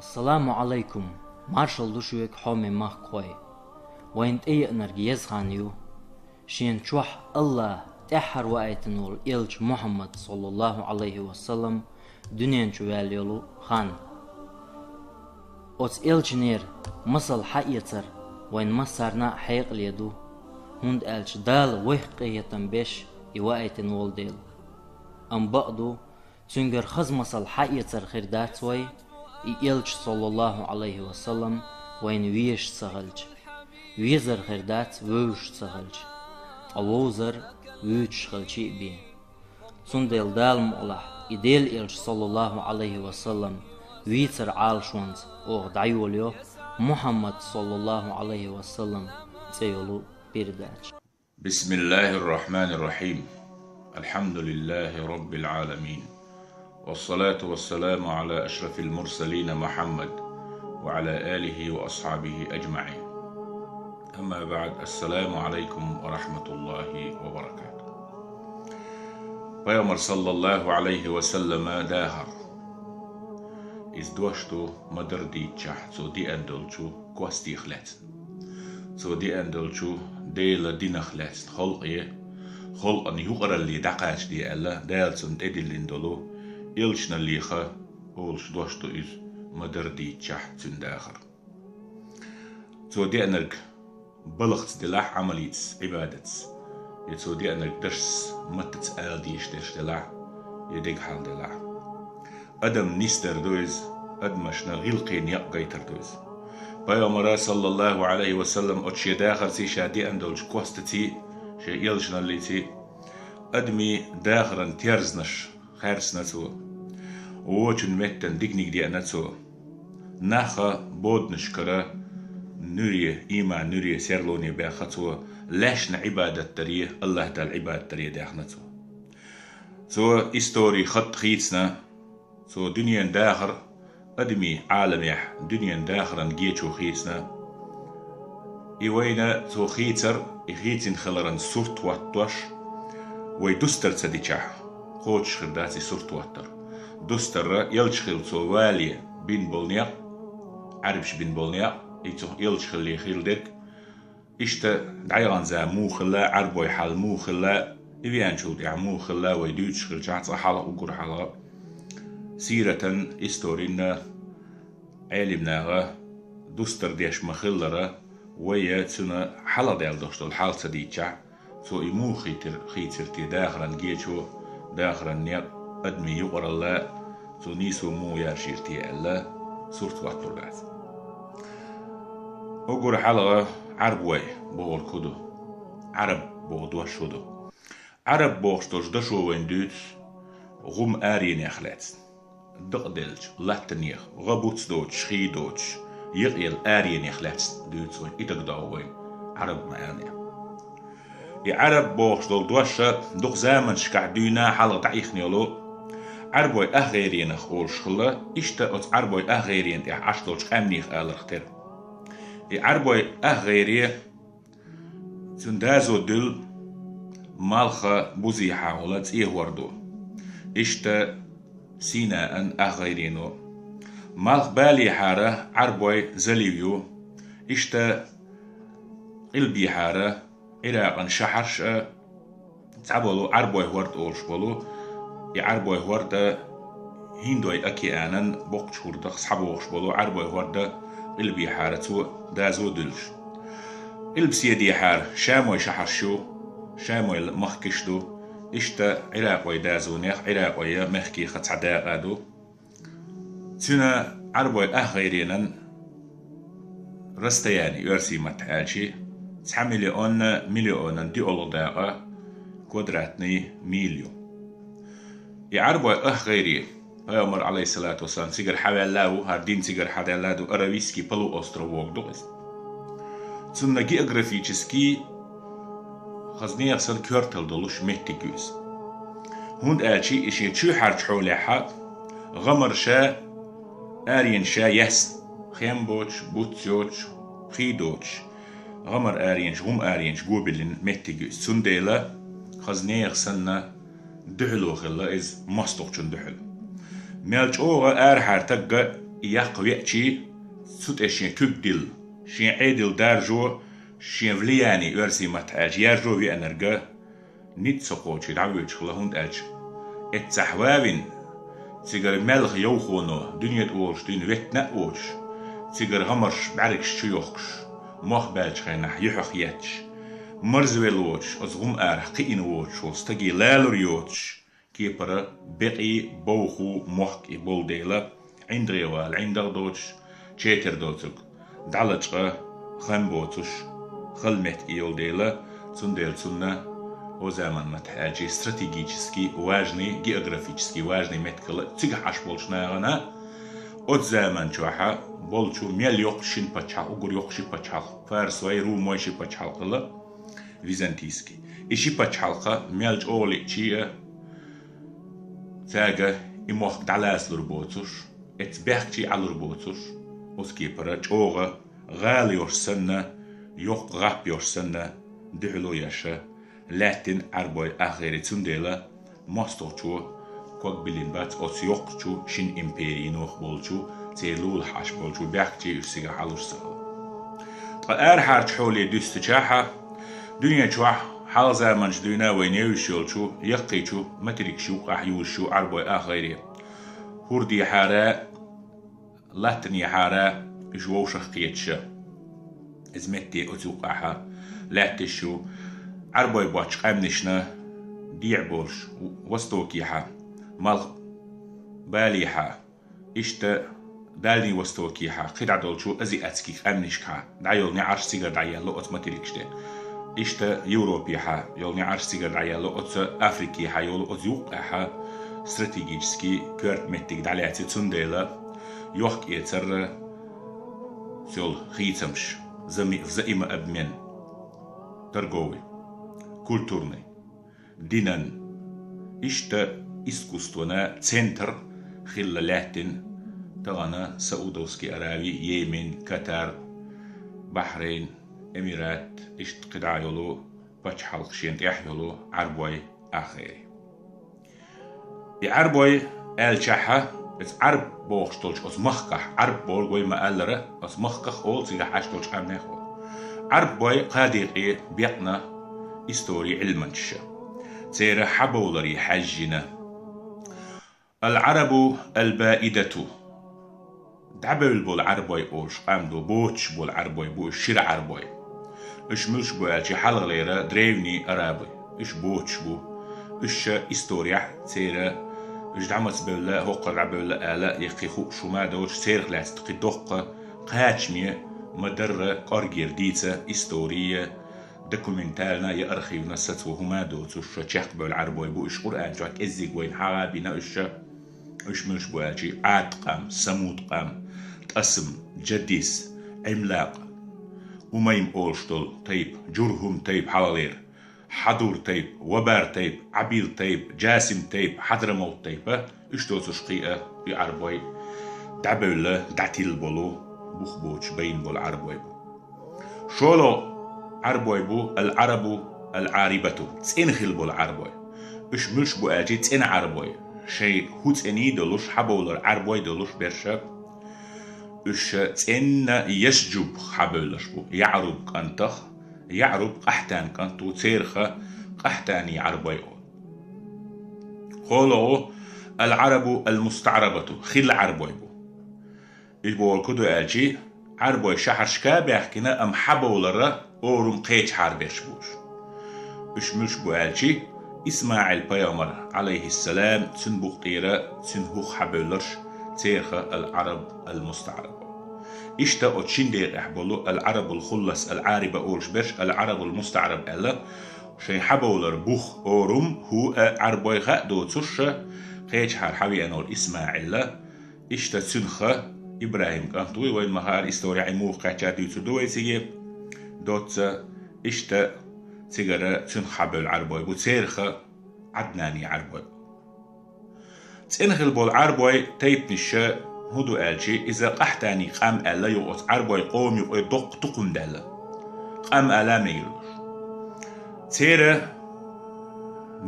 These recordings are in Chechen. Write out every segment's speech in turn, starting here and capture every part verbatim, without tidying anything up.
Саламу Ӏалайкум! Маршал ду шуьга, хьоме махкахой! Вайна тӀееанарг еза хан ю. Шена чохь АллахӀа тӀаьххьара ваийтина волу элча Мухьаммад, саллаллаху Ӏалайхи ва саллам, дуьнен чу ваьлла йолу хан. Оцу элчанера масал хьаэцар вайн массарна а хьекъале ду, хӀунда аьлча Дала вайх къинхетам беш и ваийтина волу дела. Амма бакъ ду, цуьнгара хаза масал хьаэцар хир дац вай, и элча, саллаллаху Ӏалайхи ва саллам, вайна везаш ца хилча. Везар хир дац вевзаш ца хилча, ткъа вовзар вуьйцуш хилчий а бен. Цундела Дала мукъалахь, и Делан элча, саллаллаху Ӏалайхи ва саллам, вийцар Ӏалашонца оха дӀайолайо Мухьаммад, саллаллаху Ӏалайхи ва саллам, цӀе йолу передача. بسم الله الرحمن الرحيم. الحمد لله رب العالمين. والصلاة والسلام على أشرف المرسلين محمد وعلى آله وأصحابه أجمعين. أما بعد، السلام عليكم ورحمة الله وبركاته. Пайхамар, саллаллаху Ӏалайхи ва саллама, дахар. Иза дош ду ма-дарра дийцичахь, цо деана долчу костех лаьцна. Цо деана долчу Делан динах лаьцна халкъе, халкъана юкъаралле дӀакхачаде аьлла, Дала цунна тӀедиллина долу элчаналлеха олуш дош ду иза ма-дарра дийцичахь цуьнан дахар. Цо деанарг балхаца делахь, Ӏамалица, Ӏибадатца, я цо деанарг дашца, маттаца ала дезаш дерш делахь, я дегахьал делахь. Адам нисдар ду иза, адамашна гӀиллакхийн некъ гайтар ду иза. Пайхамара, саллаллаху Ӏалайхи ва саллам, оцу шен дахарций, ша деана долчу костаций, шен элчаналлиций адамийн дахаран терзанаш хаьрсина цо. Вочун меттан диканиг деана цо. Нахха боданашкара нуьре, ийман нуьре, серлоне баьхна цо, лаьшна Ӏибадат даре, АллахӀ Далла Ӏибадат даре даьхна цо. Цо историн хатӀ хийцина, цо дуьненан дахар адамийн Ӏаламехь дуьненан дахаран гечо хийцина. И вайна цо хийцар, и хийцина хиларан сурт хӀоттош, вай дустар ца дичахь, кхочуш хир дац и сурт хӀоттар. Дустар, элча хилла цо вале бина болу некъ, Ӏарбаша бина болу некъ, и цу элча хилале хилла дерг, иштта дӀаяханза муха хилла, Ӏарбойн хьал муха хилла, и веанчул тӀаьхьа муха хилла, вай дуьйцуш хилчахь, цкъа хьалха, уггар хьалха сиратан, историн Ӏелимнаха дустар деш ма-хиллара, вай цуьнан хьалха даьлла долуш долу хьал ца дийцичахь, цо и муха хийцира, хийцира те, дахаран гечо, дахаран некъ, адамийн юкъаралла, цо нийсо муха яржийра те аьлла, сурт хӀоттур дац. Уггар хьалха Ӏарбой бохург хӀун ду? Ӏараб боху дош хӀун ду? Ӏараб бохуш долчу дашо вайна дуьйцу гӀум аренех лаьцна. Дакъаделлачу латтанех, гӀа буц доцуш, хий доцуш, екъаелла аренех лаьцна дуьйцу вайна, и дагадогӀу вайна Ӏараб маьӀна. И Ӏараб бохуш долу дош дукха заманашкахь дуьйна хьалха дӀаихна йолу Ӏарбой ахгӀайренах олуш хилла, иштта оцу Ӏарбой ахгӀайрен тӀехь Ӏаш долчу къаьмнех аларх тера. И Ӏарбой ахгӀайре, цуьнан доза дуьллу малха бузехьа волу цӀен хӀордо. Иштта Синаан ахгӀайрено. Малхбалехьара Ӏарбой залив ю. Иштта къилбехьара Ӏиракъан шахьарш а, цхьаболу Ӏарбой хӀорд олуш болу, и Ӏарбой хӀорд а, ХӀиндой океанан боккхачу хӀордах схьабогӀуш болу Ӏарбой хӀорд а къилбехьара цо доза дуьллуш. Къилбаседехьара шамой шахьарш ю, шамой махкаш ду, иштта Ӏиракъой дозанех, Ӏиракъой мехкех цхьа дакъа ду. Цуьнан Ӏарбой ахгӀайренан расстояние, оьрсийн маттахь аьлча, цхьа миллион миллионан диъолгӀа дакъа, квадратный миль ю. И Ӏарбой ахгӀайре, Пайхамар, Ӏалайхиссалату вассалам, цигара хьаваьлла а ву, хӀара дин цигара хьадаьлла а ду, Аравийский полуостров бохург ду иза. Цунна географически хаза нехан санна коьрталла долуш меттиг ю иза. ХӀунда аьлча и шен чоьхьарчу хьолехьа гӀамарша, аренаш яьсна, хем боцуш, буц йоцуш, хий доцуш, гӀамар аренаш, гӀум аренаш гобиллина меттиг ю иза. Цундела хаза нехан санна дуьхьало хилла иза мостагӀчунна дуьхьал. Мел чӀогӀа арахьара тагга И яккха веачи, цу тӀе шен куьг дилла, шен Ӏедал даржо, шен влияние оьрсийн маттахь аьлча яржо веанарг ницкъ ца кхочий дӀавоьдуш хила, хӀунда аьлча эццахь вавина, цигара маьлха йовхоно дуьне тӀа волуш дуьйна веттина а воцуш, цигара гӀамарш бӀаьргаш чу йохкуш, мох баьллачу хенахь юьхьах етташ, марзвелла воцуш, оцу гӀум арахь кхиъна воцуш волу стаге лалур йоцуш, кепара бекъий, бовху мохк и болу дела, ӀиндагӀе вала ӀиндагӀ доцуш, четар доцург дӀалачкъа, хам боцуш, хала меттиг йолу дела, цундела цунна о заман маттахь аьлча стратегически важный, географически важный меттиг хилла цигахь Ӏаш болчу нахана. Оцу заман чохь болчу мел йоккхуш шина пачхьалкх, уггар йоккхуш ши пачхьалкх, фарсой, румой ши пачхьалкх хилла, византийский. И ши пачхьалкха мел чӀогӀа лиъчи а, цаьрга и мохк дӀалацалур боцуш, эцу бехкчий Ӏалур боцуш, оцу кепара чӀогӀа гӀала йолуш санна, йоккха гӀап йолуш санна, дуьхьало еш лаьттина Ӏарбой ахери. Цундела мостагӀчо ког биллина бац оцу йоккхачу шина империйнах болчу, церан лулахь Ӏаш болчу бехкчий уьш цигахь Ӏалуш ца хилла. Ткъа арахьарчу хьоле дуьстичахьа, дуьнен чохь хьалха заманчу дуьйна вайна евзаш йолчу яккхийчу материкаш юккъехь юзуш ю Ӏарбой ахери. ХӀурдехьара, латтанехьара уьш вовшах кхеташ. Иза метте оцу юккъехьа лаьтташ ю Ӏарбой боцчу къаьмнашна дехьа болуш, востокехьа, малх балехьа, иштта Дальний Востокехьа, кхидӀа долчу азиатский къаьмнашкахьа дӀайолу неӀарш цигара дӀаелло оцу материкаш тӀе. Иштта Европехьа йолу неӀарш цигара дӀаелло, оцу Африкехьа йолу оцу юккъехьа стратегически коьрта меттиг дӀалаьци, цундела йохк-эцар, цул хийцамаш, зами-, взаимообмен, торговый, культурный, динан, иштта искусствона центр хилла лаьттина тахана Саудовский Арави, Йемен, Катар, Бахрейн, Эмират, иштта кхидӀа йолу пачхьалкх шен тӀехь йолу Ӏарбой ахери. И Ӏарбой аьллачахьа, иза Ӏарб бохуш долчу оцу махкахь, Ӏарб бохург вай ма-аллара, оцу махках олу, цигахь Ӏаш долчу къаьмнех олу. Ӏарбой кхаа декъе бекъна историн Ӏилманчаша, церан хьабовларе хьаьжжина. Ал-Ӏарабу ал-баидату. ДӀабевлла болу Ӏарбой олуш къам ду, боцуш болу Ӏарбой бу уьш, шира Ӏарбой. Уьш муьлш бу аьлча, хьалхалера древний арабы, уьш боцуш бу. Уьш ша историяхь церан, уьш дӀа маца бевлла, хӀокхара дӀабевлла ала, я кхин хууш хӀума доцуш, церах лаьцна кхин доккха кхачаме ма-дарра кӀоргера дийца история, документально я архивно сацо хӀума доцуш ша чекхбевлла Ӏарбой бу уьш, Къуръан чохь кӀеззиг вайна хьагӀ а бина уьш ша. Уьш муьлш бу аьлча, Ӏад къам, Самуд къам, ТӀасм, Джадис, Ӏимлакъ, Умайм олуш долу тайпа, ЖурхӀум тайпа хьалхалера, Хьадур тайпа, Вабар тайпа, Ӏабил тайпа, Джасим тайпа, Хьадрамавт тайпа, уьш доцуш кхин а и Ӏарбой дӀабевлла, дӀатилла болу, бух боцуш байна болу Ӏарбой бу. ШолгӀа Ӏарбой бу ал-Ӏарабу ал-Ӏарибату, цӀена хилла болу Ӏарбой. Уьш муьлш бу аьлча, цӀена Ӏарбой, шайн хӀу цӀений долуш, хьабовлар Ӏарбой долуш берш. Уьш цӀенна Ясджуб хьабевлларш бу, ЯӀруб кӀантах, ЯӀруб Къахьтан кӀант ву, церах къахьтаний Ӏарбой олу. КхоалгӀа ал-Ӏарабу ал-МустаӀрабату, хилла Ӏарбой бу. Уьш бохург хӀун ду аьлча, Ӏарбой шахьаршка а баьхкина, амма хьабовлара орам кхечахьара берш бу уьш. Уьш муьлш бу аьлча, ИсмаӀил пайхамар, Ӏалайхиссалам, цуьнан букъ тӀера, цуьнан хӀух хьабевлларш, церах ал-Ӏараб ал-МустаӀраб. Иштта оцу шина декъехь болу ал-Ӏарабул хуллас ал-Ӏариба олуш берш, ал-Ӏарабул мустаӀраб аьлла, шайн хьабовлар бух, орам, хӀу а Ӏарбой ха а доцуш, кхечахьара хьавеана волу ИсмаӀила, иштта цуьнан ха, ИбрахӀим кӀант вуй, вайн ма-хаъара, история Ӏин муха кхаьчча дуьйцур ду вай циге, доцца, иштта цигара цуьнан хьабевлла Ӏарбой бу, церах Ӏаднаний Ӏарбой бу. ЦӀена хилла болу Ӏарбой тайпанаш хӀун ду аьлча, иза къахьтаний къам аьлла ю оцу Ӏарбой къоман юкъе доккха тукхум даьлла. Къам ала мегар долуш. Церан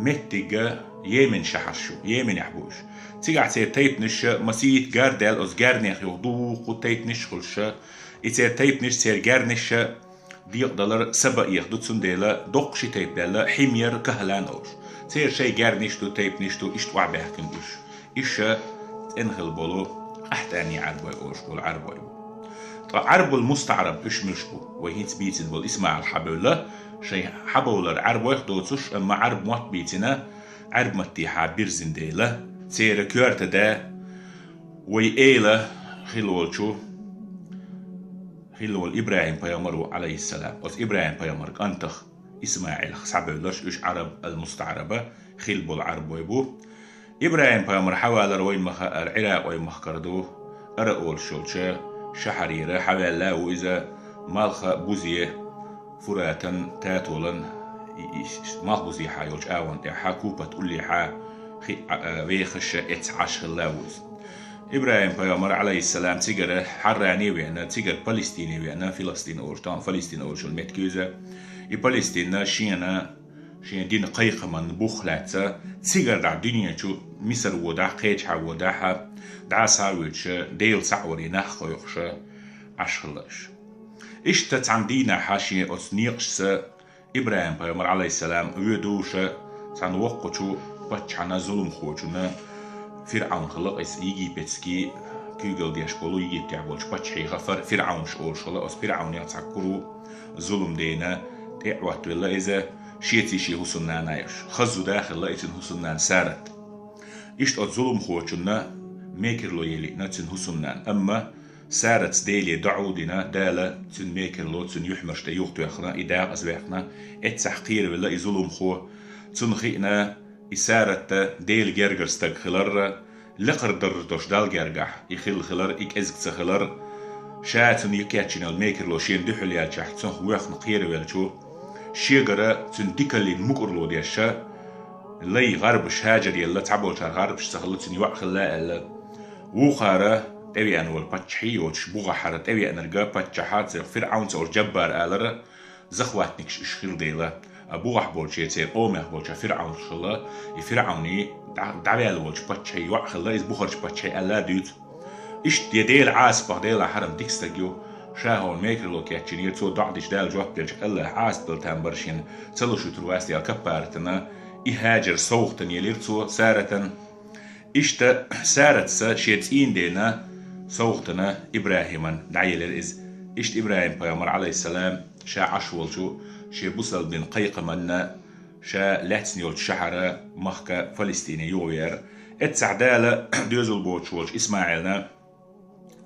меттига Йемен шахьарш ю, Йеменехь бу уьш. Цигахь церан тайпанаш масийтта гар даьлла, оцу гарнех юха дуккха тайпанаш а хуьлуш, и церан тайпанаш, церан гарнаш декъадалар Сабаех ду, цундела доккха ши тайпа даьлла, Хьимьяр, Кахьлан олуш. Церан шайн гарнаш ду, тайпанаш ду, иштта охьабаьхкина уьш. Иштта цӀена хилла болу къахьтӀани Ӏарбой олуш болу Ӏарбой бу. Ткъа Ӏарбул мустаӀраб уьш муьлш бу? Вай хӀинца бийцина болу Исмаил хьабевлла, шайн хьабовлар Ӏарбойх доцуш, амма Ӏарбойх мотт бийцина, Ӏарбойх маттехьа бирзина дела, церан коьрта да, вай эла хилла волчу, хилла волу ИбрахӀим-пайхамар ву, Ӏалайхиссалам. Оцу ИбрахӀим-пайхамар кӀантах ИсмаӀилах схьабевлларш уьш Ӏараб ал-мустаӀраба хилла болу Ӏарбой бу. ИбрахӀим-пайхамар хьавалар вайна ма хаъара, Ӏиракъой махкара ду, Ара олуш йолчу шахьарера хьаваьлла а ву иза, малха бузе, Фуратан, Татолан, и, и, малхбузехьа йолчу агӀон тӀехьа, Купат уллехьа, хи-, а, а, вехаш эцца Ӏаш хилла а ву иза. ИбрахӀим-пайхамар, Ӏалайхиссалам, цигара Хьарране а веана, цигара Палестине а веана, Филастин олуш, тахана Палестин олуш йолу меттиг ю иза. И Палестинна шена шен дина кхайкхаман бух лаьцна, цигара дӀа дуьнен чу Мисар водахь, кхечахьа водахь, дӀа схьа а воьдуш, Дела цхьаъ варе нах кхойкхуш, Ӏаш хилла уьш. Иштта цхьана дийнахьа шен оцу некъашца ИбрахӀим-пайхамар, Ӏалайхиссалам, воьдуш, цхьана воккхачу паччахьна, зуламхочунна, ФирӀавн хилла иза, египетский куьйгалла деш болу, Египтехь болчу паччахьех Фир-, ФирӀавнаш олуш хилла, оцу ФирӀавнех цхьа кура зулам дена тӀе а хӀоттавелла иза, шеца шен хӀусамнана а йолуш. Хаззу да хилла и цуьнан хӀусамнана Сарат. Иштта оцу зуламхочунна мекарло ян лиъна цуьнан хӀусамнана. Амма Саратца Деле доӀа а дина, Дала цуьнан мекарло цуьнан юьхьмарш тӀе юхатоьхна, и дакъазаваьккхина, эццахь кхеравелла и зуламхо. Цунна хиъна, и Саратта Делан гергара стаг хилар, лекхара дарж долуш Далла гергахь и хилла хилар, и кӀезиг ца хилар, ша цунна кечйина йолу мекарло шена дуьхьал яьлчахь, цунах воьхна кхеравелча, шегара цуьнан дикаллин мукӀарло деш, лай гӀарбаш, Хьаджар елла, цхьаболчара гӀарбаш ца хилла, цуьнан йоӀ хилла аьлла. Вукхара тӀевеана волу паччахьий йоцуш, бухахьара тӀевеанарг паччахьа, церан ФирӀавн ца олуш, Джаббар алара, захватникаш уьш хилла дела, а бухахь болчу церан къомах болчу ФирӀавнаш хилла, и ФирӀавний дӀа-, дӀаваьлла волчу паччахьий йоӀ хилла, иза бухарчу паччахье аьлла а дуьйцу. Иштта я Дела Ӏазапах, Делан хьарам дика стаг ю, ша хьуна мекарло кечйинера, цо доӀа дича Дала жоп делча, АллахӀ Ӏазап дала там бара шена, ца луш вуьтур вац аьлла, каппаратана и Хьаджар совгӀатана елира цо Саратан. Иштта Саратца шен цӀийнан дена совгӀатана ИбрахӀиман дӀаелира иза. Иштта ИбрахӀим-пайхамар, Ӏалайхиссалам, ша Ӏаш волчу шен бусалба динан кхайкхаманна, ша лаьцна йолчу шахьара, махка Фалестине юхавеара. Эццахь Дала доьзал боцуш волчу ИсмаӀилна,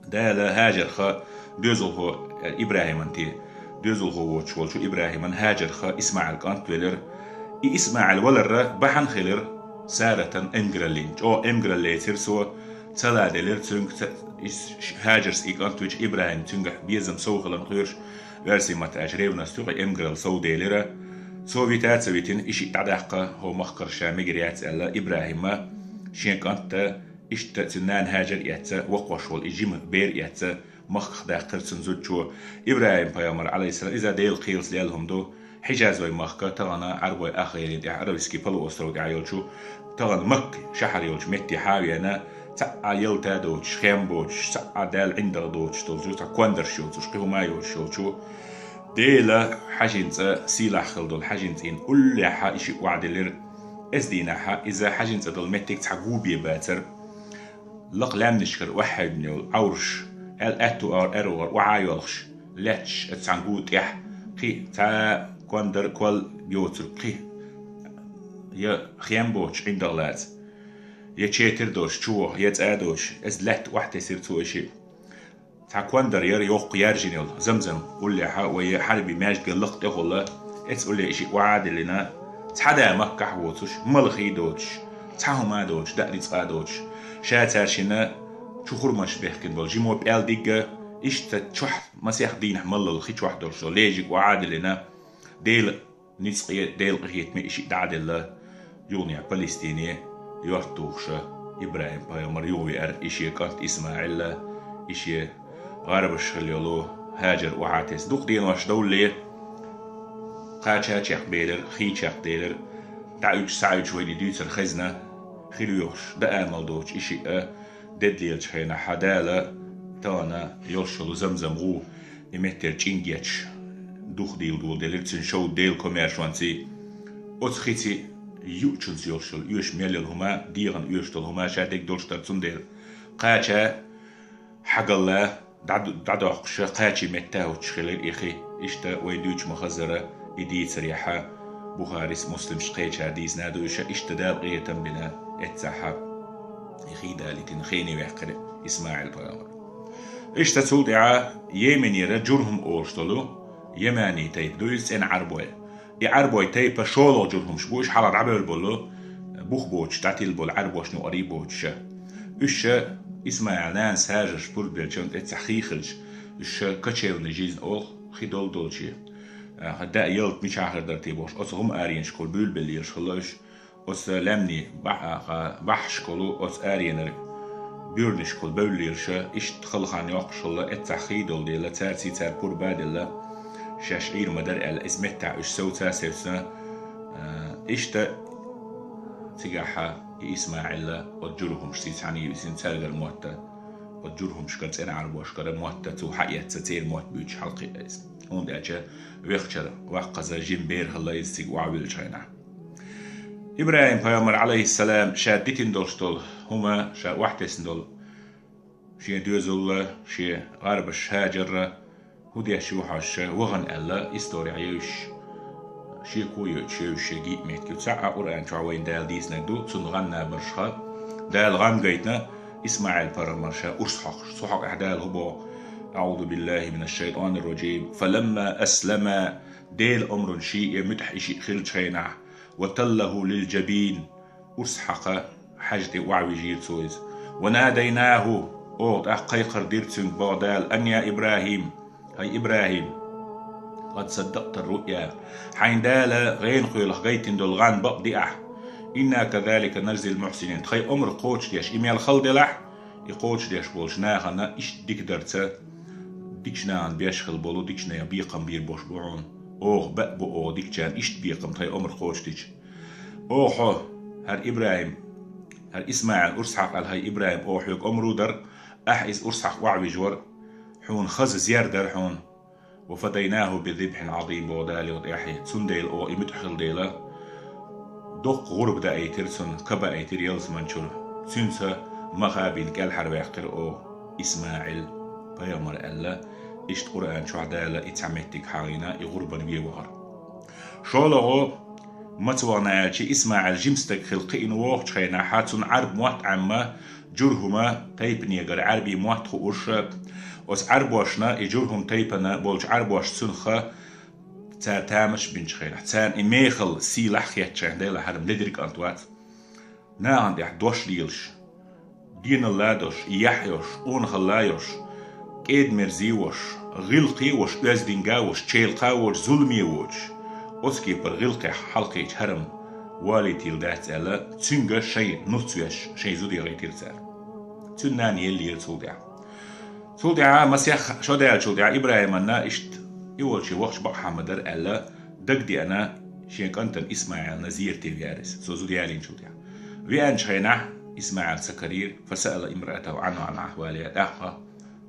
Дала Хьаджарха доьзалхо, ИбрахӀиман те, доьзалхо воцуш волчу ИбрахӀиман Хьаджарха ИсмаӀил кӀант велира. И ИсмаӀил валарра бахьана хилира Саратан эмгараллин. ЧӀогӀа эмгаралла лецира цо, цала делира цуьнга, ца-, ис-, ш-, Хьаджарс и кӀант вича ИбрахӀим цуьнгахь безам сов хиларна кхоьруш, оьрсийн маттахь аьлча ревность ю, и эмгаралла сов делира. Цо вита а ца витина, и шиъ дӀадаккха хӀо махкара ша мегар яц аьлла, ИбрахӀима шен кӀантта, иштта цуьнан нана Хьаджар а эцна, воккхуш волу и жима бер а эцна, махках даьккхира цуьнан зудчо. ИбрахӀим-пайхамар, Ӏалайхиссалам, иза Делан кхелаца лелла хӀума ду. Хьижаз вай махка тахана Ӏарбой ахгӀайре тӀехь, Аравийский полуостров тӀехь йолчу, тахана Макка шахьар йолчу метте хьа а веана, цхьа а ялта доцуш, хем боцуш, цхьа а Далла ӀиндагӀ доцуш долчу, цхьа кондарш йоцуш, кхин хӀума а йоцуш йолчу, Делан хьаьжин цӀа, сийлахь хилла долу хьаьжин цӀийнан уллехьа и шиъ охьадиллира. Эцу дийнахьа иза хьаьжин цӀа долу меттиг цхьа гу бен бацара. Лакха лаьмнашкара охьахевдина йолу Ӏовраш, аьл-, аьтту агӀор, аьрру агӀор охьа а йоьлхуш, лаьтташ оцу цхьана гу тӀехь, кхин цхьа кондар, кол йоцург, кхин я хем боцуш ӀиндагӀ лаца, я четар доцуш чу ваха, я цӀа доцуш, иза лаьтта охьатесира цо и шиъ. Цхьа кондар яра йоккха яьржина йолу, Замзам уллехьа вай Хьарби маьждиган лакха тӀехула, эцу улле и шиъ охьа а диллина, цхьа да Маккахь воцуш, малхий доцуш, цхьа хӀума а доцуш, даа рицкъа а доцуш, ша цаьршинна чу хурманаш бехкина болу жимо пӀелдигга, иштта чохь масех дийнахь маллал хи чохь долуш долу лежиг охьа а диллина, Дела ницкъе, Делан къинхетаме и шиъ дӀа а делла, юханехьа Палестине йорт тухуша, ИбрахӀим-пайхамар юхавеара и шен кӀант ИсмаӀилла, и шен гӀарбаш хилла йолу Хьаджар охьа а тесна. Дукха денош довлале, кхача чекхбелира, хий чекхделира. ДӀаӀуьйгуш, схьаӀуьйгуш вайна и дуьйцар хезна, хила воьхуш, даа мел доцуш и шиъ а, дедда лелачу хенахь Дала тахана йолуш йолу Замзам гӀу, и меттера чӀингечу дух дийла доладелира, цуьнан шовда Делан комаьршонций, оцу хиций юучунца йолуш йолу оьшуш мел йолу хӀума, дегӀана оьшуш долу хӀума ша дерг долуш дара, цундела кхача хьагалла дӀа-, дӀадоккхуша кхачий метта а хӀуттуш хилира и хи. Иштта вай дуьйцуш ма-хаззара, и дийцарехьа, Бухарис, Муслимс кхечара дийцина а ду уьш, иштта Дала къинхетам бина эццахьа и хи далийтина хене ваьккхира ИсмаӀил-пайхамар. Иштта цул тӀаьхьа Йеменера Джурхум олуш долу, Ямани тайпа ду иза, цӀена Ӏарбой. И Ӏарбой тайпа шолгӀа Джурхумаш бу, уьш хьалха дӀабевлла болу, бух боцуш, дӀатилла болу Ӏарбошна юкъарий боцуша. Уьша ИсмаӀил нанас хьажарш пурба беллачу тӀе цхьа хи хилча, уьша кочевная жизнь олу, хи долу долче. Аха, даа ялта мичахь хир дара те бохуш, оцу гӀум аренашкахула буьйлабелла лелаш хилла уьш, оцу лаьмнийн бахь-, аха, бахьашкахула оцу аренара буьрнашкахула бевлла лелаша, иштта хала хан йоккхуш хилла, эццахь хи долу дела, цаьрций цара пурба а делла, шаьш Ӏийр ма дара аьлла, иза меттахь уьш совца а севцна, а, иштта цигахьа и ИсмаӀила оцу Джурхумашций цхьаьна висина, цаьргара мотта, оцу Джурхумашкара, цӀена Ӏарбошкара мотта цо хьаэцна, церан мотт буьйцуш хьалакхиъна иза. ХӀунда аьлча вехачара ваккхаза жима бер хилла иза цига охьавиллачу хенахь. ИбрахӀим-пайхамар, Ӏалайхиссалам, ша дитина долуш долу хӀума, ша охьатесна долу шен доьзалла, шен гӀарбаш, Хьаджарра, хӀун деш ю хьожуша, вахана аьлла, историхь евзаш, шеко а йойтуш евзаш шен гиъ меттиг ю. Цхьаъ а Къуръан чохь вайна Дала дийцинарг ду, цунна гӀан набаршха Дала гӀан гайтина ИсмаӀил-пайхамар ша урс хьокхуш. Цу хьокъехь Дала хӀун боху? أعوذ بالله من الشيطان الرجيم. فلما أسلما، Делан омрана шиъ а муьтӀахь и шиъ хиллачу хенахь, وتله للجبين، урс хьакха хьажа тӀе охьавижийра цо иза. وناديناه، оха тӀаккха кхайкхар дира цуьнга, боху Дала: أن يا إبراهيم، хӀай ИбрахӀим, قد صدقت الرؤيا، хьайна Дала гӀенах кхоьлуш гайтина долу гӀан бакъ ди ахь. إنا كذلك نجزي المحسنين، тхайн омра кхочушдеш и мел хала делахь, и кхочушдеш болчу нахана иштта дика дарца, дикачу нахана беш хила болу, дикачу нехан бекхам бийр болуш бу хьуна. Оха баъ бу оха дикачарна иштта бекхам тхайн омра кхочушдича. Оха хьо, хӀара ИбрахӀим, хӀара ИсмаӀил урс хьакха аьлла, хӀай ИбрахӀим, оха хьоьга омра дара, ахь иза урс хьакха охьавижа вара, хьуна хаза зер дара хьуна. وفديناه بذبح عظيم، боху Дала юха тӀаьхьа. Цундела оха и муьтӀахь хилла дела, доккха гӀурба даийтира цунна, ка баийтира ялсаманчуьра. Цуьнца маха а бина кӀелхьарваьккхира оха ИсмаӀил-пайхамар аьлла, иштта Къуръан чохь Дала и цхьа меттиг хьахийна, и гӀурбан вен вахара. ШолгӀа, маца вахана аьлча, ИсмаӀил жима стаг хила кхиъна вохучу хенахь, цунна Ӏарб мотт Ӏемма, Джурхума тайпанегара Ӏарбийн мотт хууш, оцу Ӏарбошна, и Джурхум тайпана болчу Ӏарбошна цунах цара тамаш бинчу хенахь, царна и мехала сийлахь хеттачу хенахь, Делахь хӀара-м ледара кӀант вац. Нахана тӀехь дош лелаш, деналла а долуш, яхь йолуш, къонахалла а йолуш, кӀеда-мерза а волуш, гӀиллакхе а волуш, оьздинга а волуш, чейлакха а воцуш, зуламе а воцуш, оцу кепара гӀиллакхех хьалакхечу хӀара-м валийтийла дац аьлла, цуьнга шайн нуц веш, шайн зуда яхийтира цара. Цуьнан нана еллера цул тӀаьхьа. Цул тӀаьхьа масех шо даьллачул тӀаьхьа ИбрахӀиманна иштта и волчу вахча бакъахьа ма дара аьлла, дагадеана шен кӀантана ИсмаӀилна зерате веара иза, цо зуда ялийначул тӀаьхьа. Веанчу хенахь ИсмаӀил ца карийра, فسأل امرأته عن، عن أحوالها، тӀаккха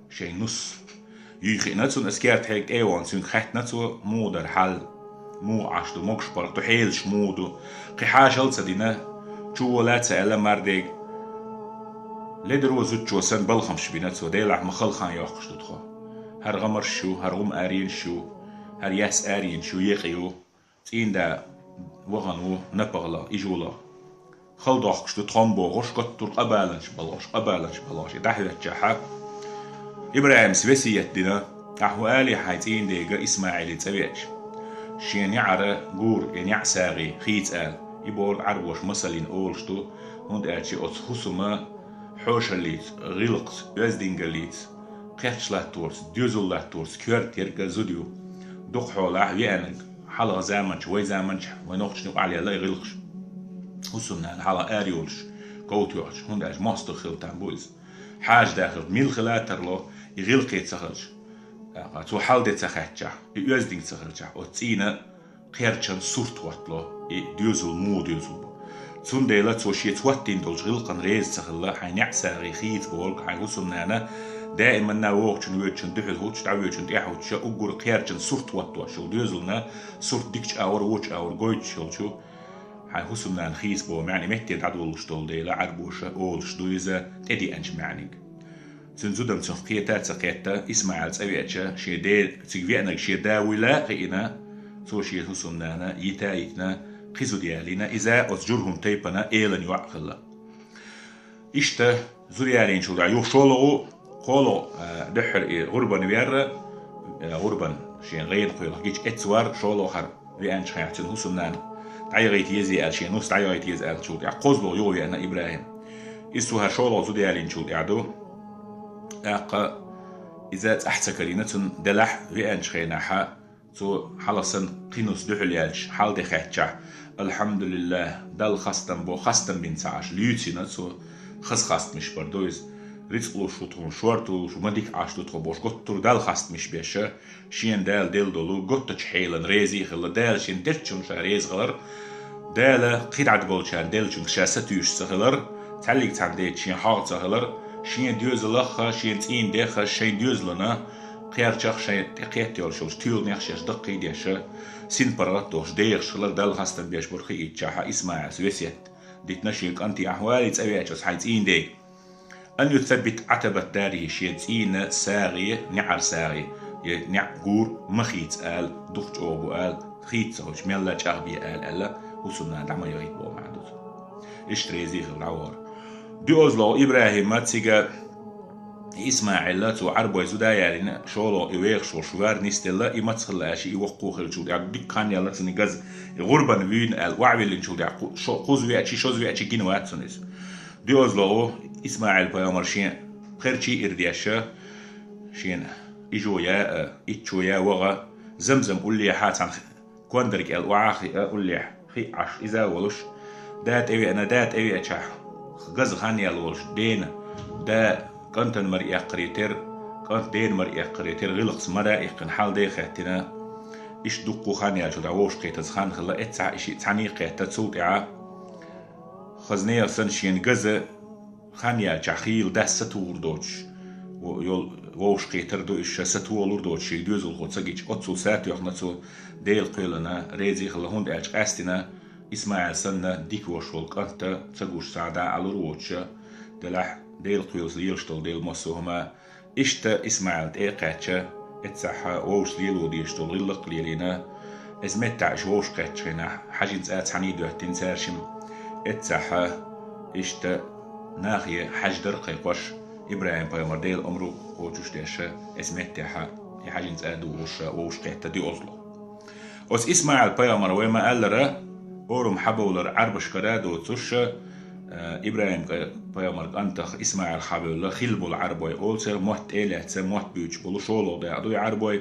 шайн нус юй хиъна цунна, аса керта хьега тӀе а вахана, цуьнга хаьттина цо, муха дара хьал, муха Ӏаш ду, могуш паргӀат ду, хьелаш муха ду, кхин хьажал а ца дина, чу вола а ца аьлла мардега. Ледаро зудчо санна балхамаш бина цо, Делахь ма хала хан йоккхуш ду тхо. ХӀара гӀамарш ю, хӀара гӀум аренаш ю, хӀара яьсса аренаш ю, екъа ю. ЦӀийнда вахана ву напагӀала, ижула. Хала дохкуш ду тхо-м бохуш, готтур къабаланаш балош, къабаланаш балош, и дӀахӀоьттачахьа, ИбрахӀимас весет дина, ахьа хӀун алий хьайн цӀийнан дега ИсмаӀилан цӀа веача, шен неӀара гур, я неӀ сагӀий хийца ала, и бохург Ӏарбоша масаллин олуш ду, хӀунда аьлча оцу хӀусама хьошаллица, гӀиллакхца, оьздингаллица, кхерч латторца, доьзал латторца коьрта ерг а зуда ю. Дукха хьолахь веанарг, хьалха заманчу, вай заманчу, вай нохчашна юкъахь лелла и гӀиллакхаш. ХӀусамнана хьалха ара йолуш, ков тоьхча, хӀунда аьлча мостагӀ хила там бу иза. Хьажа дахарх мила хила а тарло, и гӀиллакхе ца хилча, цо хьал де ца хаьттачахь, и оьздинга ца хилчахь, оцу цӀийнан кхерчан сурт хӀоттало, и доьзал муха доьзал бу. Цундела цо шеца хӀоттийна долчу гӀиллакхана реза ца хилла, хьайн неӀ сагӀий хийца бохург, хьайн хӀусамнана даиманна вогӀучун, воьдучун дуьхьал хӀуттуш, дӀавоьдучун тӀаьхьа хӀуттуш, уггар кхерчан сурт хӀоттош йолу доьзална, сурт дикачу агӀор, вочу агӀор гойтуш йолчу, хьайн хӀусамнана хийца боху маьӀна метте дӀадолуш долу дела, Ӏарбоша олуш ду иза тӀедеанчу маьӀниг. Цуьнан зудам цунах кхета а ца кхетта, ИсмаӀил цӀа веача, шен де-, цига веанарг шен да вуйла а хиъна, цо шен хӀусамнана йита а йитина, кхин зуда ялийна, иза оцу ЖурхӀум тайпана элан йоӀ хилла. Иштта зуда ялийначул тӀаьхьа юха шолгӀа, кхоалгӀа, а, дуьххьара и гӀурбан верра, а, гӀурбан шен гӀенах кхоьллина гича эцна вар, шолгӀа хьара веанчу хенахь цуьнан хӀусамнана дӀаяхийта еза аьлла, шен нус дӀаяхийта еза аьллачул тӀаьхьа кхозлагӀа юха веана ИбрахӀим. Иза цо хӀара шолгӀа зуда ялийначул тӀаьхьа ду. ТӀаккха иза цӀахь ца карийна, цунна делахь веанчу хенахьа, цо хьалха санна кхин нус дуьхьал яьлча, хьал де хаьттичахь, «Алхьамдулиллах, Далла хастам бо, хастам бина ца Ӏаш», луьйцина цо, хаза хастамаш бар ду иза. Рицкъ луш ву тхуна, шорта луш ву, ма дика Ӏаш ду тхо бохуш, гуттар а Далла хастамаш беша, шена Дала делла долу готтачу хьелан резий хилла, Дала шена деррчунна ша реза хилар, Дала кхидӀа болчарна деллачуьнга ша сатуьйсуш ца хилар, цхьаьллиг цхьаьна дечу шен хьагӀ ца хилар, шен доьзалах а, шен цӀийнан дех а, шайн доьзалана, кхерчах шайн тӀекхетта йолуш йолчу туьйранех шаьш даккхий деша, синпаргӀат а дохуш, дехаш хилар Далла хастам беш бара хиъчахьа ИсмаӀилс весет дитина шен кӀанте, ахьа валий цӀа веача оцу хьайн цӀийнан дега. Ан юсаббит Ӏатабат дарихӀи, шен цӀийнан сагӀе, неӀар сагӀе, я неӀ гур ма хийца ала, дукха чӀогӀа бу ала, хийца ца хуьлуш, мелла чӀагӀбе ала аьлла, хӀусамнана дӀа ма яхийта боху маьӀна ду цуьнан. Иштта резий хилла дӀавахара. ДоьазлагӀа ИбрахӀима цига ИсмаӀила цо Ӏарбой зуда ялийна, шолгӀа и вехаш волуш вар нисделла, и маца хилла аьлча, и воккха хиллачул тӀаьхьа дикка хан яьлла цуьнан газа, и гӀурбан вуьйна аьлла, охьавиллинчул тӀаьхьа кху-, шо-, кхуза веачий, шоза веачий гина вац цунна иза. ДоьазлагӀа ИсмаӀил-пайхамар шен кхерчий ира деш, шена ижо я а, иччо я ваха, Замзам уллехьа цхьана кондарг аьлла охьа а хиъа, уллехь хиъ Ӏаш иза а волуш, да тӀевеана, да тӀевеачахь газа хан яьлла волуш дена, да кӀантана мара эккхаре тера, кӀанта дена мара эккхаре тера, гӀиллакхца мара а иккхина хьал де хаьттина, иштта дуккха хан яьллачул тӀаьхьа вовшахкхетаза хан хилла, эццахь и шиъ цхьаьний кхетта, цул тӀаьхьа хаза нехан санна шена газа хан яьлчахь хийла дас сатухур доцуш, во-, йол-, вовшахкхетар ду иза ша, сатохалур доцуш шен доьзалхо ца гича, оццул сатоьхна цо, Делан кхоьлина резий хилла, хӀунда аьлча къаьстина ИсмаӀил санна дика ваша волу кӀант ца гуш цхьа дӀа а лур воцуша, делахь Делан кхоьлуш лелаш долу Дела массо а хӀума. Иштта ИсмаӀил тӀе а кхаьчча, эццахьа вовшашца лело дезаш долу гӀиллакх а лелийна, иза меттахь иша вовшахкхеттачу хенахь, хьаьжин цӀа цхьаьний доьттина цаьршимма. Эццахьа иштта нахе хьаьж дар кхайкхош, ИбрахӀим-пайхамар Делан омра кхочуш деш, иза меттахьа и хьаьжин цӀа духуш вовшахкхетта доьазлагӀа. Оцу ИсмаӀил-пайхамар вай ма-аллара, орам хьабовлар Ӏарбаш кара а доцуш, э, ИбрахӀим кӀа-, пайхамар кӀантах ИсмаӀил хьабевлла хилла болу Ӏарбой олу церан, мотт тӀе а лаьцна, мотт буьйцуш болу шолгӀа дакъа ду и Ӏарбой.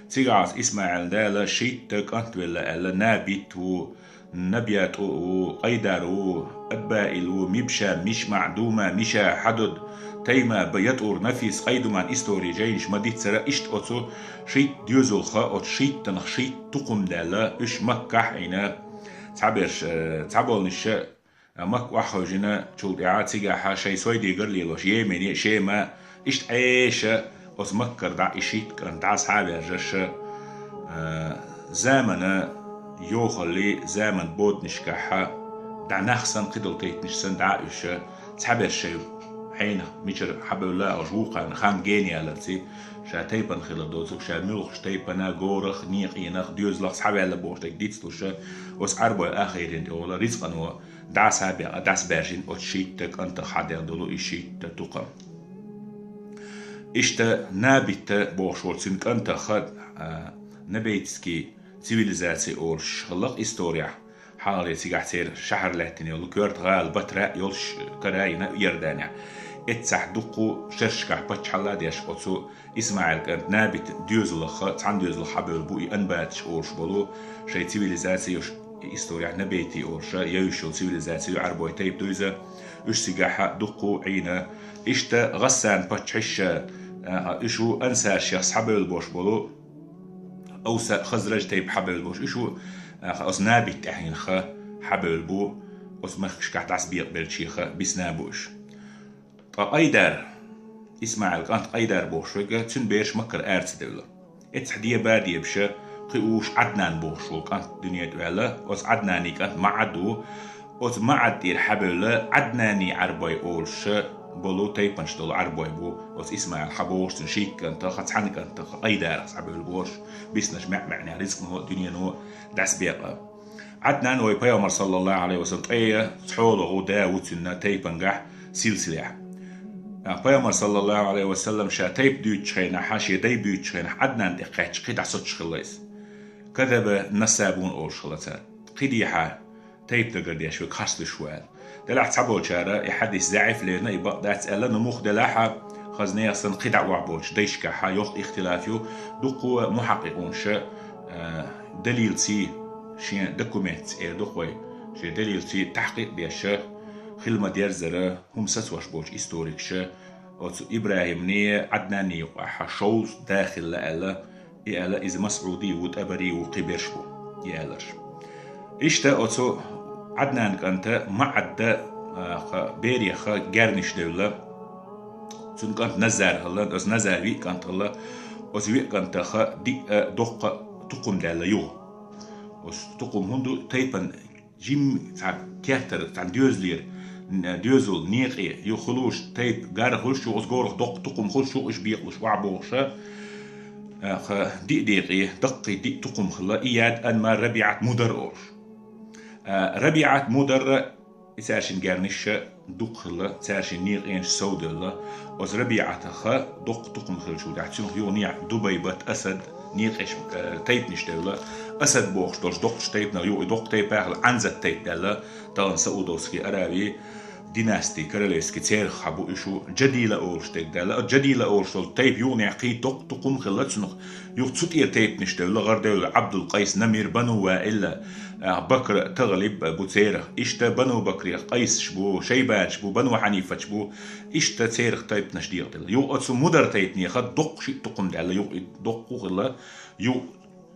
Цигахь Исмаьлна Дала шийтта кӀант велла аьлла, Набит ву, НабиятӀу ву, Къайдар ву, Аббаил ву, Мибша, МишмаӀ, Дума, Миша, Хьадуд, Тайма, Ба-, ЯтӀур, Нафис, Къайдуман история жайнаш ма-диццара, иштта оцу шийтта доьзалха, оцу шийттанах шийтта тукхум даьлла, уьш Маккахь а Ӏийна, цхьаберш, э, цхьаболниш а Макка охьахевшинчул тӀаьхьа цигахьа шайн сойдигар лелош, Йемене, Шема, иштта Ӏеша, оцу Маккара дӀа и шийтта кӀант дӀа схьа а ваьржаш, а, замана йохалли, заман боданашкахьа, дӀа нах санна, кхидолу тайпанаш санна дӀа а уьш, цхьаберш шайн хьенах мичара хьабевлла а олуш, вукхарна хан гена яларций, ша тайпана хилар доцург, ша муьлхачу тайпана, горах, некъенах, доьзалах схьаваьлла бохуш дерг дицлуша, оцу Ӏарбой ахирина тӀехула рицкъано дӀа схьа а баьхна, дӀасабаьржина оцу шийтта кӀантах хьадаьлла долу и шийтта тукхам. Иштта Набитта бохуш волу цуьнан кӀантах, а, набейтский цивилизаци олуш хилла-кх историяхь, хьалхале цигахь церан шахьар лаьттина йолу коьрта гӀала Батра а йолуш кара а йина Иорданехь. Эццахь дуккха шершкахь паччахьалла а деш, оцу Исмаьил кӀант Набит доьзалах, цхьана доьзалах хьабевлла бу и анбаташ олуш болу, шайн цивилизаци йолуш, и историяхь набейти олуша, йовзуш йолу цивилизаци ю, Ӏарбой тайпа ду иза, уьш цигахьа дуккха а Ӏийна. Иштта Гъассан паччахьаш а, а, уьш ву ансаршех схьабевлла бош болу, Авса, Хазраж тайпа хьабевлла бош. Уьш ву Аха, оцу набитта тӀаьхьенах хьабевлла бу, оцу мехкашкахь дӀасабекъабеллачех бисна бу уьш. Ткъа Къайдар, ИсмаӀил кӀант Къайдар бохуш верг, цуьнан бераш Маккара ара ца девлла. Эццахь деба а дебаш, кхин уьш Ӏаднан бохуш волу кӀант дуьне тӀе ваьлла, оцу Ӏаднани кӀант МаӀад ву, оцу МаӀад тӀера хьабевлла Ӏаднани Ӏарбой олуш болу тайпанаш долу Ӏарбой бу, оцу ИсмаӀил хьабогӀуш цуьнан шийтта кӀантах, цхьана кӀантах Къайдарах схьабевлла бохуш, биснарш маьӀ-маьӀнехь рицкъано а, дуьнено а дӀасабекъа. Ӏаднан вай Пайхамар, саллаллаху Ӏалайхи ва саллам, ткъе цхьолагӀа да ву цуьнан тайпангахь силсилехь. А, Пайхамар, саллаллаху Ӏалайхи ва саллам, ша тайпа дуьйцучу хенахь, шен дай буьйцучу хенахь Ӏаднан тӀе кхаьчча, кхин дӀа соцуш хилла иза. Казаба Насабун олуш хилла цара. Кхин дехьа тайпа дагардеш верг харц луьйш ву аьлла. Делахь цхьаболчара и хьадис заӀиф лерина, и бакъ дац аьлла, но муха делахь а, хаза нехан санна кхин дӀа охьаболчу дайшкахь йоккха ихтилаф ю, дуккха а мухьакъкъикъунаша, а, далилций, шен документца эр ду-кх вай, шен далилций тахькъикъ деш, хила ма-деззара хӀума сацош болчу историкаша, оцу ИбрахӀимний, Ӏаднанний юкъахь шовзткъа да хилла аьлла, и аьлла, иза МасӀуди ву, ТӀабари ву, кхин берш бу, и аьлларш. Иштта оцу Ӏаднан кӀанта МаӀадда, а, кха, береха герниш девлла. Цуьнан кӀант Назар хилла, оцу Назар виъ кӀант хилла, оцу виъ кӀантаха диъ а доккха а тукхум даьлла юха. Оцу тукхум хӀунда ду, тайпан жим цхьа кертара, цхьа доьзалера, н-, доьзал некъе юха хуьлуш, тайпа гар хуьлуш, юха оцу горах доккха тукхум хуьлуш, юха уьш бекъалуш охьабогӀуша, а, кха, диъ декъе, даккхий диъ тукхум хилла, Ияд, Анмар, РабиӀат, Мудар олуш. А, РабиӀат, Мударра, и цаьршинна герниш дукха хилла, цаьршинна некъенаш совдевлла. Оцу РабиӀатаха доккха тукхум хиллачул тӀаьхьа цуьнах юха некъ Дубайбат, Асад, некъеш, э, тайпанаш девлла. Асад бохуш долуш доккхачу тайпанах юха и доккха тайпа а хилла, Ӏанзат тайпа даьлла, тахана Саудовский Аравии династи, королевский, церах хьан бу уьш ву, Джадила олуш дерг даьлла. Оцу Джадила олуш долу тайпа юханехь кхин доккха тукхум хилла цуьнах. Юха цу тӀера тайпанаш девлла, гӀар девлла Ӏабдул-Къайс, Намир, Бану Ваил, а, Бакр, ТагӀлиб бу церах. Иштта Бану Бакрех къайсаш бу, шайбанаш бу, Бану Хьанифаш бу. Иштта церах тайпанаш декъаделла. Юха оцу Мудар тайпанеха доккха шиъ тукхум даьлла, юха и доккха хилла, ю-,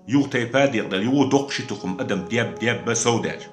юха тайпа а декъаделла, юха доккха ши тукхум адам деб-дебба совдаьлча.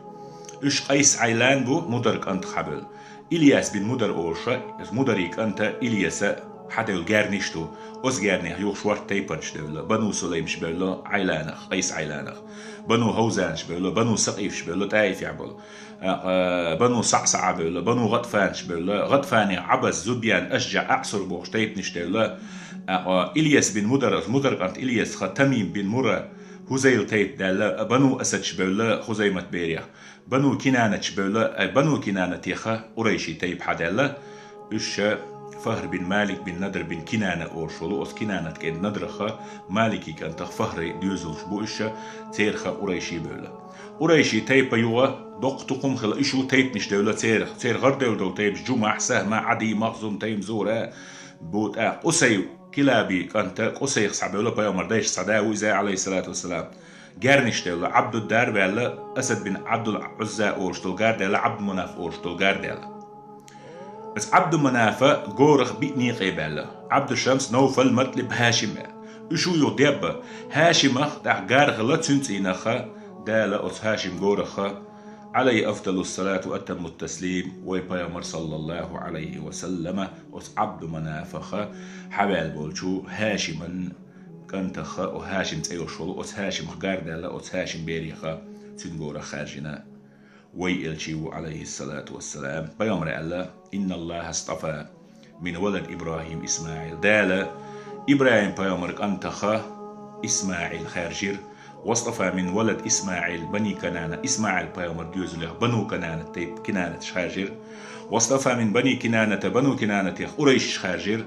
Уьш Къайс Ӏайлан бу, Мудар кӀантах хьабевлла. Ильяс бин Мудар олуша, Мудари кӀанта Ильяса хьадевлла герниш ду. Оцу гернех юха шорта тайпанаш девлла. Бану Сулаймаш бевлла Ӏайланах, Къайс Ӏайланах. Бану Хьавзанаш бевлла, Бану Сакъифаш бевлла, ТӀаифехь болу. А, а, Бану СаӀсаӀа бевлла, Бану ГӀатфанаш бевлла, ГӀатфанех Ӏабас, Зубьян, АшжаӀ, АӀсур бохуш тайпанаш девлла. А, а, Ильяс бин Мудар, Мудар кӀант Ильясха Тамим бин Мура, Хузайл тайпа даьлла, Бану Асадаш бевлла, Хузаймат берех. Бану Кинанаташ бевлла, ай, Бану Кинанатеха Къурайши тайпа хьадаьлла. Уьш ша Фахр бин Малик бин Надр бин Кинана олуш волу, оцу Кинанат кӀентан Надраха, Малики кӀантах Фахри доьзалш бу уьш ша, цераха Къурайши бевлла. Къурайши тайпа юха доккха тукхум хилла, уьш ву тайпанаш девлла церах. Церан гӀар девлла долу тайпаш Джумахь, Сахьма, Ӏади, Махзум, Тайм, Зура бу тӀаккха. Къусай Килаби кӀанта Къусайх схьабевлла, пайхамар дайшах схьа да ву иза, алейхиссалату вассалам. Герниш девлла, Ӏабдудар ваьлла, Асад бин Ӏабдул Ӏузза олуш долу гар даьлла, Ӏабдуманаф олуш долу гар даьлла. Аса Ӏабдуманафа горах биъ некъе баьлла. Ӏабдушамс, Навфал, Матлиб, Хьашим аьлла. Уьш ву юха дебба. Хьашимах тӀаккха гар хилла, цуьнан цӀийнаха Дала оцу Хьашим гораха, Ӏалайхи афдалу салату ва атамму таслим, вай пайхамар, саллаллаху Ӏалайхи ва саллама, оцу Ӏабдуманафаха хьаваьлла болчу Хьашиман кӀантаха, о Хьашим цӀе йолуш волу, оцу Хьашимах гар даьлла, оцу Хьашим береха цуьнан гораха хаьржина. Вай элчий ву, Ӏалайхиссалату вассалам. Пайхамара аьлла: «Инналлаха астафа мин валад ИбрахӀим ИсмаӀил». Дала ИбрахӀим пайхамар кӀантаха ИсмаӀил хаьржира. «Вастафа мин валад ИсмаӀил бани Канана». ИсмаӀил пайхамар доьзалех Бану Канана тайпа кинанаташ хаьржира. «Вастафа мин бани Кинаната», Бану Кинанатех къурайшаш хаьржира.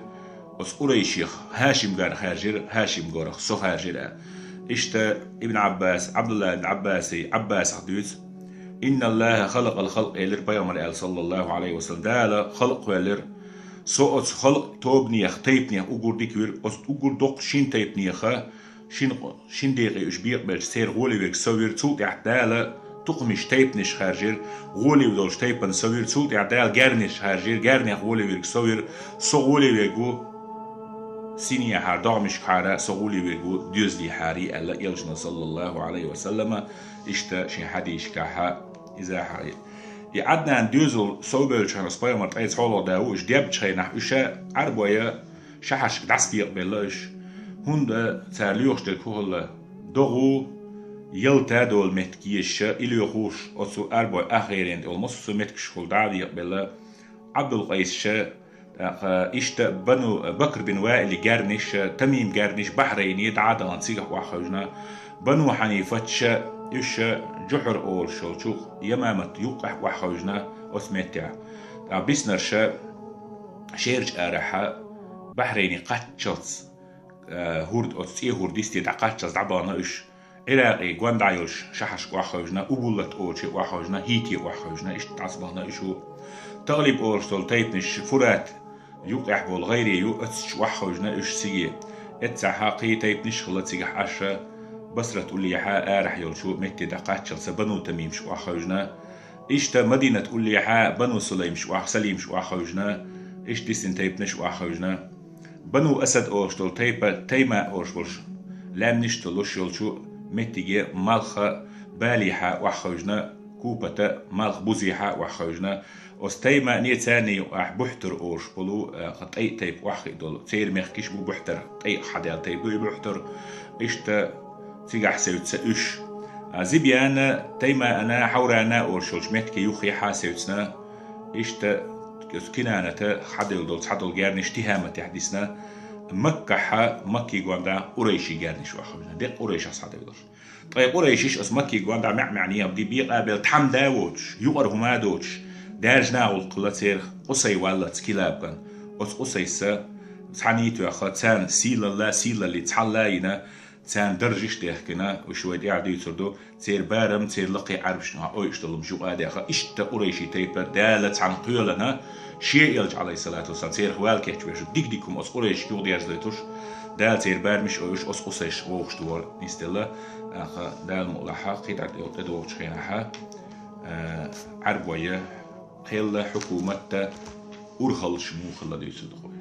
Оцу къурайшех Хьашим гар хаьржира, Хьашим горах со хаьржира. Иштта Ибн Ӏаббас, Ӏабдулла ибн Ӏаббаси, Ӏаббасах дуьйцу: «Инналлаха халакъал халкъ», элира пайхамар аьлла, саллаллаху Ӏалайхи ва саллам, Дала халкъ кхоьллира. Со оцу халкъ тобанех, тайпанех уггар дика вира, оцу уггар доккхачу шина тайпанеха, шина, шина декъе уьш бекъабелча, церан гӀоле верг со вира, цул тӀаьхьа Дала тукхамаш, тайпанаш хаьржира, гӀоле долчу тайпана со вира, цул тӀаьхьа Дала гернеш хаьржира, гернех гӀоле верг со вира, со гӀоле верг ву, синехьара, догӀмашкахьара со гӀоле верг ву доьзалехьара, аьлла Элчано, саллаллахӀу Ӏалайхи ва саллама, иштта шен хьадисашкахь иза хьа. И Ӏаднан доьзал совбевллача хана пайхамар ткъе цхьоалагӀа да ву, уж дебча хенахь уьш Ӏарбойн шахьарашка дӀасабекъабелла уьш. ХӀунда цара лоьхуш дерг хӀу хилла? ДогӀу ялта долу меттиг езаш, и лоьхуш оцу Ӏарбойн ах гӀайренна тӀе йолу массо а меттигашкахула дӀа а бекъабелла, Ӏабдулкъайсаш, тӀаккха иштта Бану, Бакр бин Ваили герниша, Тамим герниша Бахьрайне дӀа а дахана цигахь охьахевшина, Бану Хьанифаташа, уьш Жухьар олуш йолчу Ямамат юккъехь охьахевшина оцу меттехь. ТӀаккха биснарша шерачу арахьа Бахьрайне кхаччалц, а, хӀорда, оцу цӀен хӀордан йисте дӀакхаччалц дӀабахана уьш. Ӏиракъе гонаха йолчу шахьарашка охьахевшина, Убуллат олуче охьахевшина, Хьите охьахевшина, иштта дӀасабахана уьш ву. ТагӀлиб олуш долу тайпанаш Фурат юккъехь болу гӀайре ю, оццу чу охьахевшина уьш цига. Эццахьа кхин тайпанаш а хилла цигахь Ӏаш, Басрат уллехьа арахь йолчу метте дӀакхаччалца Бану Тамимаш охьахевшина. Иштта Мадинат уллехьа Бану Сулаймаш охь-, Салимаш охьахевшина, иштта дисина тайпанаш охьахевшина. Бану Асад олуш долу тайпа, Тайма олуш болуш, лаьмнаш а долуш йолчу меттиге малхха Балехьа охьахевшина, Купата малхха Бузехьа охьахевшина. Оцу Таймане царна юкъахь Бухьтур олуш болу, а, кхин тӀе а тайпа охьахиъна долу. Церан мехкаш бу Бухьтур, тӀе а хьадаьлла тайпа ду и Бухьтур. Иштта цигахь севцна уьш. А Зибяна, Таймана, Хьаврана олуш йолчу меттиге юххехьа севцна. Иштта оцу Кинаната хьадевлла долу цхьадолу гернаш Тихьаматехь дисна. Маккахьа, Макки гонаха Къурайши гернаш охьахевшина. Деккъа Къурайшах схьадевлларш. Ткъе къурайшаш оцу Макки гонаха маьӀ-маьӀӀе ди бекъабелла, тхьамда а воцуш, юкъара хӀума а доцуш, даьржина гӀуллакх хилла церан, Къусай валлалц Килабган. Оцу Къусайс цхьаьна а тоьхна, царна сийлалла, сийлаллица цхьалла а йина, царна даржаш а дехкина, уьш вай тӀаьхьа дуьйцур ду, церан барам, церан лакхе Ӏарбашна ойуш долу хӀумнаш юкъа а даьхна, иштта къурайши тайпа Дала цхьаьна кхоьллина, Шен Элча, Ӏалайхиссалату вассалам, церах вала кечвеш, дика-дика хӀума оцу къурайшашка юхадерзадойтуш, Дала церан барамаш а ойуш, оцу Къусайш вовшахтоха нисделла, аха, Дала мукъалахь, кхин дӀа тӀедогӀучу хенахьа, а, Ӏарбойн кхелла хьукуматта урхаллаш муха хилла дуьйцур ду.